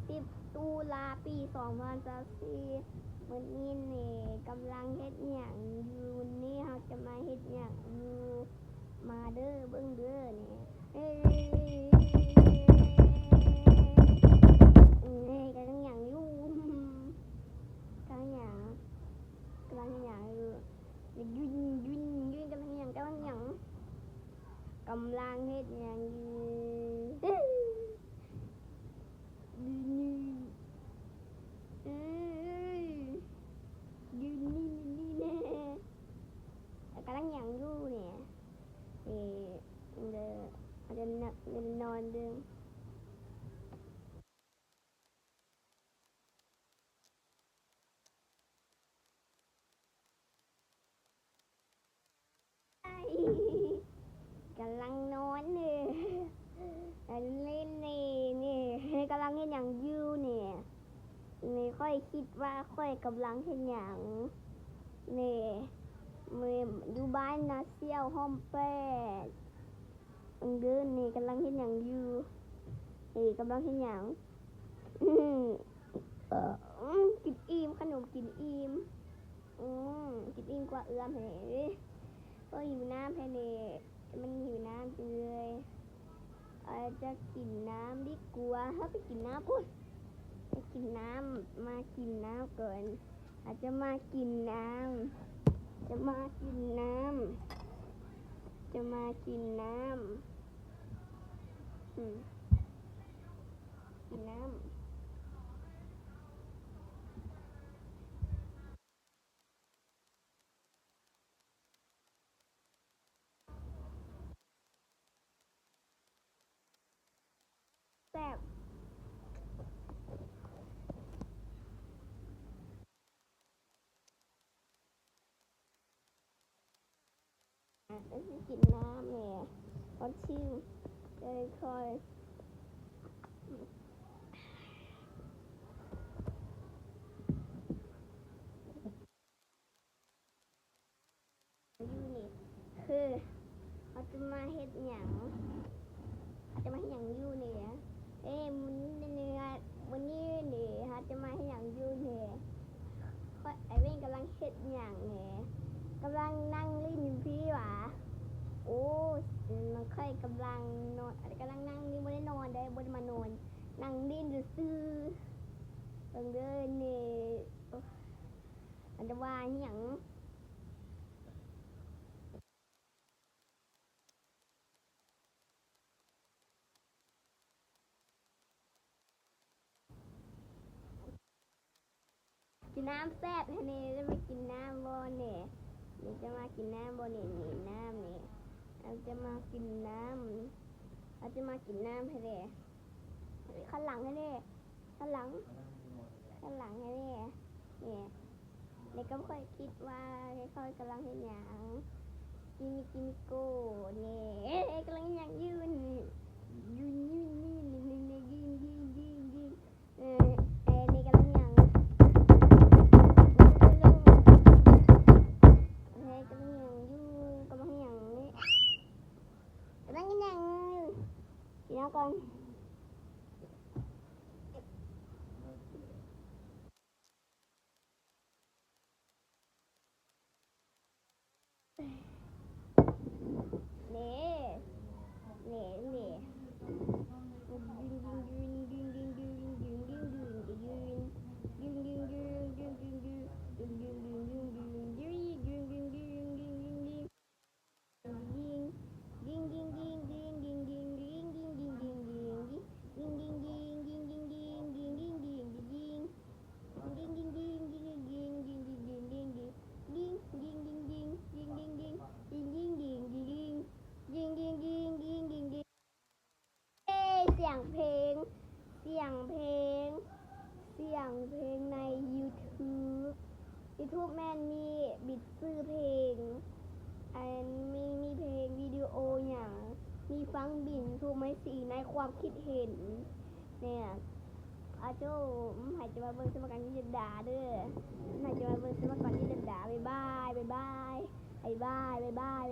ສິບຕຸລາ ປີສອງພັນຊາວສີ່ ມື້ນີ້ນີ້ກຳລັງເຮັດຫຍັງຢູ່ນີ້? ເຮົາຈະມາເຮັດຫຍັງຢູ່? ມາເດີ ເບິ່ງເດີນີ້ ເອີ ນີ້ກຳລັງຫຍັງຢູ່? ກຳລັງຫຍັງ? ກຳລັງຫຍັງຢູ່? ຢືນ ຢືນ ຢືນ ກຳລັງຫຍັງ? ກຳລັງຫຍັງ? ກຳລັງເຮັດຫຍັງຢູ່? ຢູ່ນີ້ ເອີ ຢູ່ນີ້ ຢູ່ນີ້ແນ່ ກຳລັງຫຍັງຢູ່ນີ້? ເອີ ເດີ ອາດຈະນອນເດີ. ກຳລັງນອນເດີ ຫຼິ້ນເດ ນີ້ ກຳລັງເຮັດຫຍັງຢູ່ນີ້? ນີ້ຂ້ອຍຄິດວ່າຂ້ອຍກຳລັງເຮັດຫຍັງນີ້? ມື້ ຢູ່ບ້ານນາສ່ຽວ ຮ່ອມແປດ ເບິ່ງເດີ ນີ້ກຳລັງເຮັດຫຍັງຢູ່? ເອີ ກຳລັງເຮັດຫຍັງ? ອືມ ກິນອີ່ມ ຂະໜົມກິນອີ່ມ ອືມ ກິນອີ່ມກວ່າເອື້ອມແທ້ເດ. ໂອ້ຍ ຫິວນ້ຳແທ້ເດ ມັນຫິວນ້ຳເລີຍ. ອາດຈະກິນນ້ຳດີກວ່າ ເຮົາໄປກິນນ້ຳພຸ້ນ ໄປກິນນ້ຳ ມາກິນນ້ຳກ່ອນ. ອາດຈະມາກິນນ້ຳ ຈະມາກິນນ້ຳ ຈະມາກິນນ້ຳ ອືມ ກິນນ້ຳ. ແຊບ ກິນນ້ຳແດ່ ຄອນຊິວ ເອີ ຄ່ອຍ. ຢູ່ນີ້ ຄື ເຮົາຈະມາເຮັດຫຍັງ? ເຮົາຈະມາເຮັດຫຍັງຢູ່ນີ້? ເອີ ມື້ນີ້ ມື້ນີ້ນີ້ ເຮົາຈະມາເຮັດຫຍັງຢູ່ນີ້? ຂ້ອຍ ອ້າຍເວັນກຳລັງເຮັດຫຍັງນີ້? ກຳລັງນັ່ງຫຼິ້ນຢູ່ພີ້ຫວາ? ໂອ້ ຂ້ອຍກຳລັງນອນ ກຳລັງນັ່ງຫຼິ້ນ ບໍ່ໄດ້ນອນເດ້ ບໍ່ໄດ້ມານອນ ນັ່ງຫຼິ້ນຊື່ໆ. ເບິ່ງເດີນີ້ ໂອ້ ມັນຈະວ່າອີ່ຫຍັງ? ກິນນ້ຳແຊບແທ້ເດ ຈະມາກິນນ້ຳບໍ່ເດ? ນີ້ຈະມາກິນນ້ຳບໍ່ເດ? ນີ້ນ້ຳນີ້ ເຮົາຈະມາກິນນ້ຳ ເຮົາຈະມາກິນນ້ຳແທ້ເດ. ຄັນຫຼັງແທ້ເດ ຄັນຫຼັງ ຄັນຫຼັງແທ້ເດ. ນີ້ ແລ້ວກໍຂ້ອຍຄິດວ່າຂ້ອຍກຳລັງເຮັດຫຍັງ? ກິນ ກິນໂກ ນີ້ ເອີ ກຳລັງເຮັດຫຍັງຢູ່ນີ້? ຢູ່ນີ້ ນີ້ ນີ້ ນີ້ ຍິງ ຍິງ ຍິງ ຍິງ ເອີ ເອີ ນີ້ກຳລັງຫຍັງ? ເອີ ກຳລັງຫຍັງຢູ່? ກຳລັງຫຍັງນີ້? ກຳລັງຫຍັງ? ກິນນ້ຳກ່ອນ. ເນ ເນ ເນ. ເອີ ສຽງເພງ ສຽງເພງ ສຽງເພງໃນຢູທູບ. ຢູທູບແມ່ນມີບິດຊື່ເພງ ອັນມີ ມີເພງ ວິດີໂອຫຍັງ ມີຟັງບິນ ທູບໄມ້ສີໃນຄວາມຄິດເຫັນ ແມ່ນ ອາໂຈ້ ໃຜຈະມາເບິ່ງສະມະກອນ ຢູ່ເດດດາເດີ ໃຜຈະມາເບິ່ງສະມະກອນ ຢູ່ເດດດາ. ບາຍບາຍ ບາຍບາຍ ບາຍບາຍ.